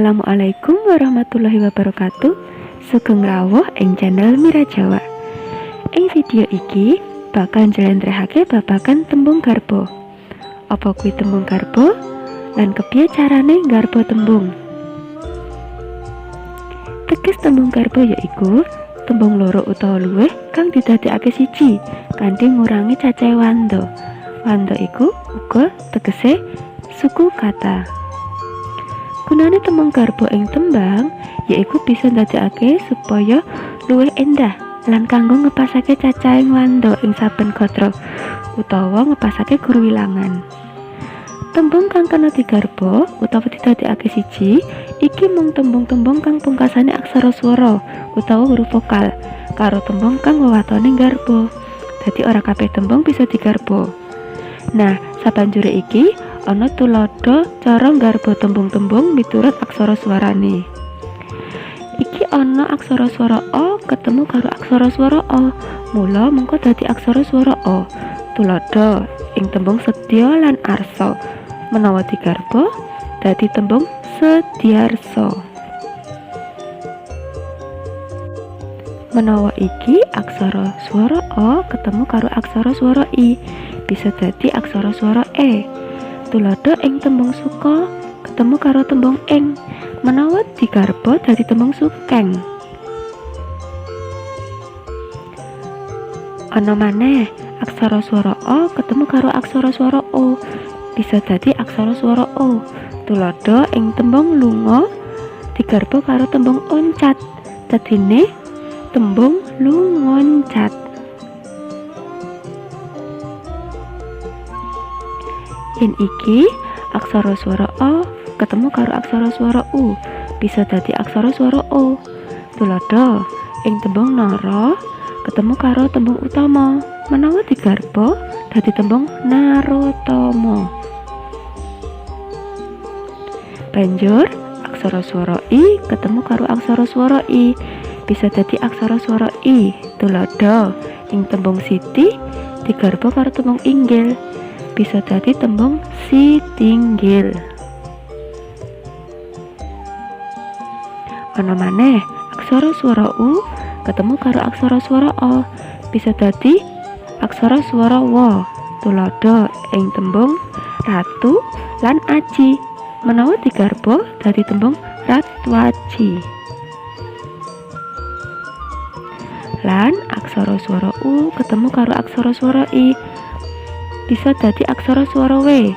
Assalamualaikum warahmatullahi wabarakatuh. Sugeng rawuh ing channel Mira Jawa. Ing video iki bakal njlentrehake babagan tembung garba. Apa kuwi tembung garba? Lan kepiye carane nggarba tembung? Teges tembung garba yaiku tembung loro utawa luwih kang didadekake siji kanthi ngurangi cacahe wanda. Wanda iku uga tegese suku kata. Gunane tembung garba ing tembang yaiku bisa ndadekake supaya luwih endah lan kanggo ngepasake cacahing wanda ing saben gatra utawa ngepasake guru wilangan. Tembung kang kena digarba utawa didadekake siji iki mung tembung-tembung kang pungkasane aksara swara utawa huruf vokal karo tembung kang wewatone nggarba. Dadi ora kabeh tembung bisa digarba. Nah, sabanjure iki ana tuladha cara nggarba tembung-tembung miturut aksara swarane. Iki ana aksara swara A ketemu karo aksara swara O, mula mengko dadi aksara swara O. Tuladha ing tembung sedya lan arsa menawa digarba dadi tembung sediarsa. Menawa iki aksara swara O ketemu karo aksara swara I, bisa dadi aksara swara E. Tuladha ing tembung suka ketemu karo tembung ing, menawa digarba dadi tembung sukeng. Ana maneh aksara swara O ketemu karo aksara swara O, bisa dadi aksara swara O. Tuladha ing tembung lunga digarba karo tembung oncat, dadine tembung lungoncat. Yen iki aksara swara O ketemu karo aksara swara U, bisa dadi aksara swara O. Tuladha ing tembung nara ketemu karo tembung utama, menawa digarba dadi tembung narotama. Banjur aksara swara I ketemu karo aksara swara I, bisa dadi aksara swara I. Tuladha ing tembung siti digarba karo tembung inggil, bisa dadi tembung sitinggil. Ana maneh aksara swara U ketemu karo aksara swara O, bisa dadi aksara swara Wa. Tuladha ing tembung ratu lan aji, menawa digarba dadi tembung ratwaji. Lan aksara swara U ketemu karo aksara swara I, bisa dadi aksara swara W.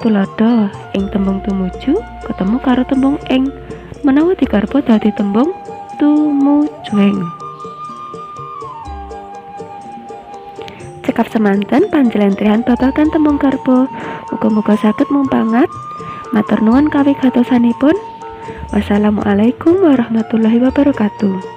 Tuladha ing tembung tumuju ketemu karo tembung ing, menawa digarba dadi tembung tumujueng. Cekap semanten panjlentrehan babagan tembung garba. Muga-muga saged mumpangat. Matur nuwun kawigatosanipun. Wassalamualaikum warahmatullahi wabarakatuh.